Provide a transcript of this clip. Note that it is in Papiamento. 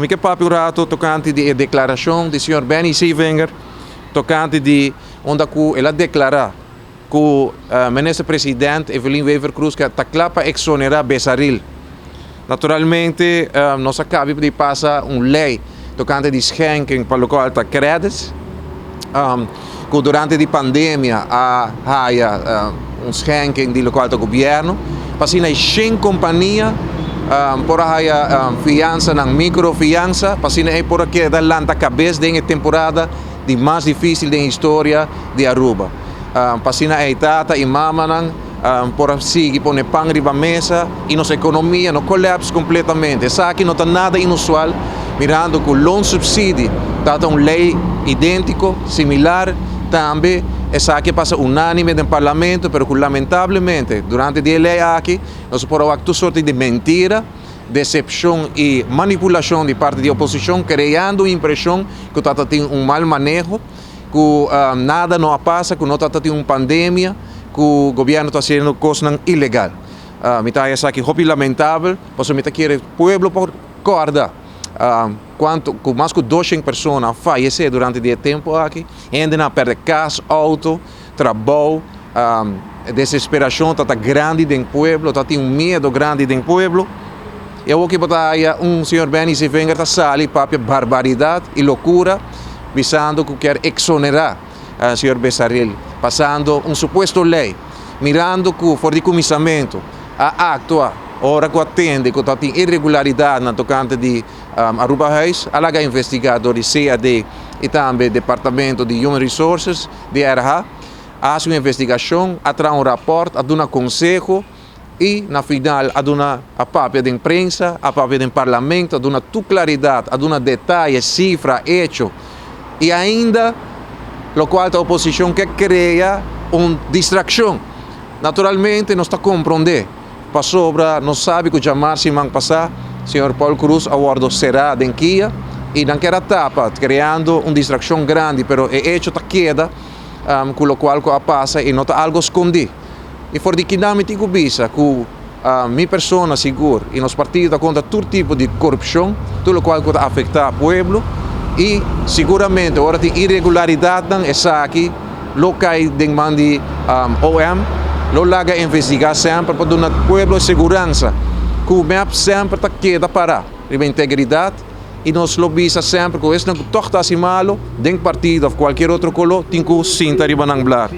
Mi ke papia un rato tokante di e deklarashon di señor Benny Sevinger tokante di unda ku el a deklará ku Minister President Evelyn Wever-Croes ke ta kla pa eksonerá Besaril. Naturalmente nos a kabi di pasa un lei tokante di schenking pa lokual ta credits ku durante di pandemia a haya un schenking di lokual ta gobièrnu pa asina e shen kompania por a haya fiansanan, micro fiansa, pa asina e por a keda lanta kabes den e temporada di mas dificil den historia di Aruba. Pa asina e tata y mamanan por a sigui pone pan riba mesa y nos economia no collapse completamente. Esaki no ta nada inusual mirando cu loonsubsidie ta ta un ley identico, similar, tambe esaki a pasa unanime den parlamento pero cu lamentablemente durante di e ley aki Nos por a wak tur sorti di mentira, decepcion y manipulacion di parti di oposicion, creando un impresion cu ta ta tin un mal maneho, cu nada no a pasa, cu no ta ta tin un pandemia, cu gobierno ta haciendo cosnan ilegal. Mi ta haya esaki hopi lamentabel, pasobra mi ta kere pueblo por corda cuanto cu mas cu doshen persona a fayece durante di e tempo aki, hendenan a perde cas, auto, trabou, desesperacion ta ta grandi den pueblo, ta tin un miedo grandi den pueblo. Y awor ki bo ta haya un señor Benny Sevinger ta sali papia barbaridad y locura bisando cu kier exonera señor Besaril, pasando un supuesto ley, mirando cu for di cuminsamento a actua ora cu a tende cu ta tin irregularidadnan tocante di Arubahuis, a laga investiga door di CAD y tambe Departamento di Human Resources. Di RH a hasi un investigashon, a traha un rapòrt, a duna konseho i na final a duna a papia den prensa, a papia den parlamento, a duna tur klaridat, a duna detaye, sifra, echo i ainda lokual ta oposishon ke krea un distrakshon. Naturalmente nos ta komprondé pasobra nos sabi ku djamar siman pasá señor Paul Croes a wòrdu será den kia i nan kier a tapa kreando un distrakshon grandi pero e echo ta keda ku lokual ku a pasa i no ta algo skondí. I for di kinan mi tin ku bisa ku mi persona sigur i nos partido ta kontra tur tipo di korupshon, tur lokual ku ta afektá pueblo i siguramente ora tin iregularidatnan esaki lo kai den man di OM, lo laga investigá semper pa duna pueblo e seguransa ku mep semper ta keda pará riba integridat i nos lo bisa semper ku esnan ku tòg ta hasi malu den partido òf kualkier otro koló tin ku sinta riba nan blar.